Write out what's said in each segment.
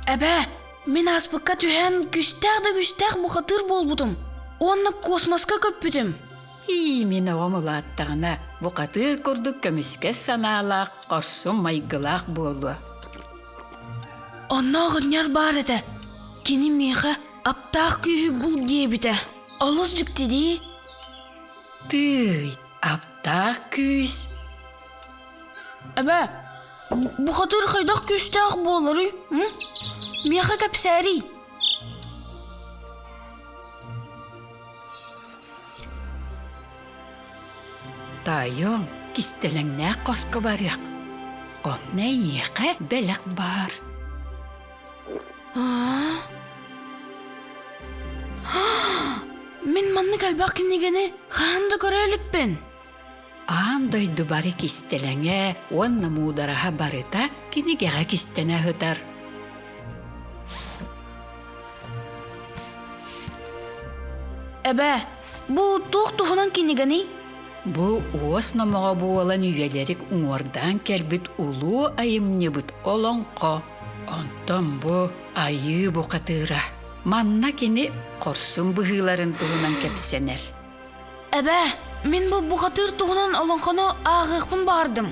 Эбээ, мин ааспыкка түһэн күстээх да күстээх бухатыыр буолбутум уонна космоска көппүтүм. Ии, мин оҕом улааттаҕына бухатыыр курдук көмүскэс санаалаах, хорсун майгылаах буолуо. Онно оҕонньор баар этэ. Кини миэхэ аптаах күүһү бул диэбитэ. Олус дьикти дии. Тыый, аптаах күүс. Эбээ, бухатыыр хайдах күүстээх буоларый? М? Миэхэ кэпсээрий. Таайым, кистэлэҥнээх хоско барыах. Онно эйиэхэ бэлэх баар. Аа? Мин маннык элбэх кинигэни хаһан да көрө иликпин. Аан дойду бары кистэлэҥэ уонна муудараһа барыта кинигэҕэ кистэнэ сытар. Эбээ, бу туох туһунан кинигэний? Бу уос номоҕо буолан үйэлэрик уҥуордаан кэлбит улуу айымньыбыт олоҥхо. Онтон бу айыы бухатыыра. Манна кини хорсун быһыыларын туһунан кэпсэнэр. Эбээ, мин бу бухатыыр туһунан олоҥхону ааҕыахпын баҕардым.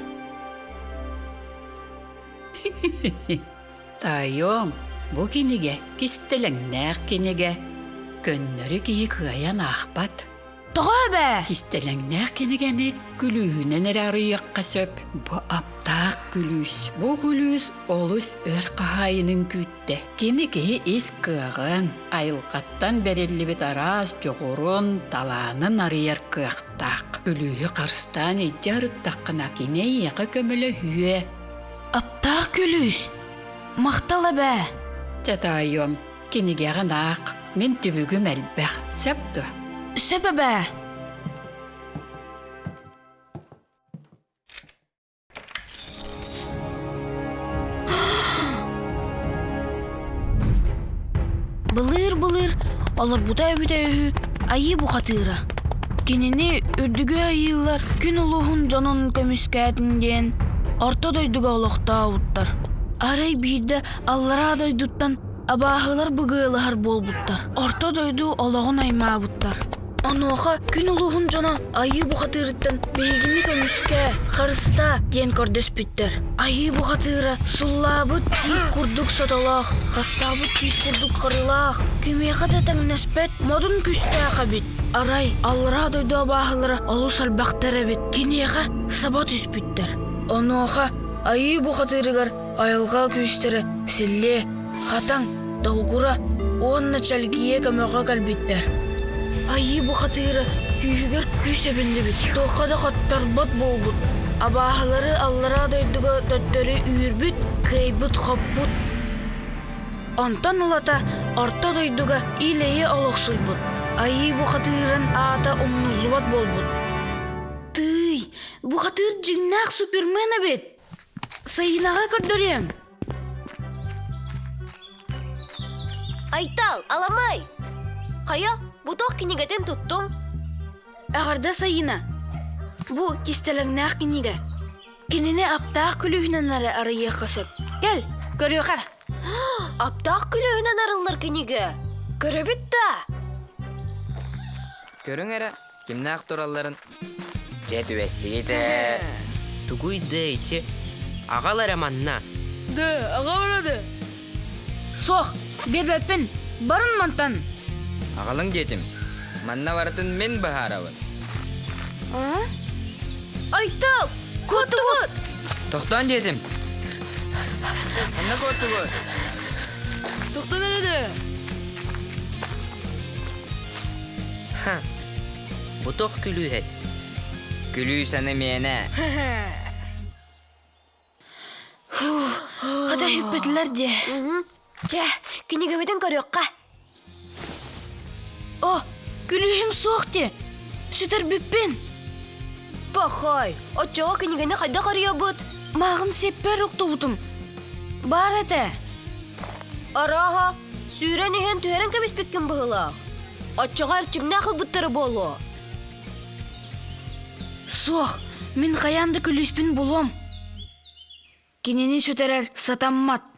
Таайыам, бу кинигэ кистэлэҥнээх кинигэ. Көннөрү киһи кыайан аахпат. Тоҕо эбээ? Кистэлэҥнээх кинигэни күлүүһүнэн эрэ арыйыахха сөп. Бу аптаах күлүүс. Бу күлүүс олус өр хаһаайынын күүттэ. Кини киһи ис кыаҕын, айылҕаттан бэриллибит араас дьоҕурун, талаанын арыйар кыахтаах. Күлүүһү харыстаан илдьэ ырыттаххына, кини эйиэхэ көмөлөһүө. Аптаах күлүүс! Махтал эбээ! Чэ таайыам, кинигэҕин аах, мин түбүгүм элбэх, сөп дуо? Сөп эбээ! Былыыр-былыр олорбута эбитэ үһү айыы бухатыыра. Кинини үрдүгү айыылар күн улууһун дьонун көмүскээтин диэн орто дойдуга олохтообуттар. Арай биирдэ аллараа дойдуттан абааһылар быгыалаһар буолбуттар. Орто дойду олоҕун аймаабыттар. Онуоха күн улууһун дьоно айыы бухатыырыттан биһигини көмүскээ, харыстаа диэн көрдөспүттэр. Айыы бухатыыра суллаабыт тиит курдук сотолоох, хастаабыт тиит курдук харылаах, кимиэхэ да тэҥнэспэт модун күүстээх эбит. Арай аллараа дойду абааһылара олус элбэхтэр эбит. Киниэхэ саба түспүттэр. Онуоха айыы бухатыырыгар айылҕа күүстэрэ силлиэ, хатаҥ, долгура уонна чэлгийэ көмөҕө кэлбиттэр. Айыы бухатыыра күүһүгэр күүс эбиллибит, туохха да хотторбот буолбут, абааһылары аллараа дойдуга төттөрү үүрбүт, кыайбыт-хоппут. Онтон ылата орто дойдуга ил-эйэ олохсуйбут, айыы бухатыырын аата умнуллубат буолбут. Тыый, бухатыыр дьиҥнээх супермен эбит! Сайынаҕа көрдөрүөм. Айтал, аламай! Хайа, бу туох кинигэтин туттуҥ? Эҕэрдэ Сайына. Бу кистэлэҥнээх кинигэ. Кинини аптаах күлүүһүнэн эрэ арыйыахха сөп. Кэл, көрүөхэ. Аптаах күлүүһүнэн арыллар кинигэ. Көрөбүт да? Көрүҥ эрэ, кимнээх туралларын Дьэ түбэстигит ээ. Тугуй да ити? Аҕал эрэ манна. Да, аҕал эрэ да. Суох, биэрбэппин. Барын мантан. Аҕалыҥ диэтим. Манна барытын мин быһаарабын. Айтал, куоттубут! Тохтоон диэтим. Манна куоттубут. Тохтон эрэ да. Ха, бу туох күлүүһэй? Күлүү саны миэнэ. Хата иһиппэтилэр дии. Чэ, кинигэбитин көрүөххэ. О, күлүүһүм суох дии. Сүтэрбиппин. Пахай, оччоҕо кинигэни хайдах арыйабыт? Мааҕын сиэппэр уктубутум. Баар этэ. Арааһа, сүүрэн иһэн түһэрэн кэбиспиккин быһыылаах. Оччоҕо эрчимнээх ылбыттара буолуо. Суох. Мин хайаан да күлүүспүн булуом. Кинини сүтэрэр сатаммат.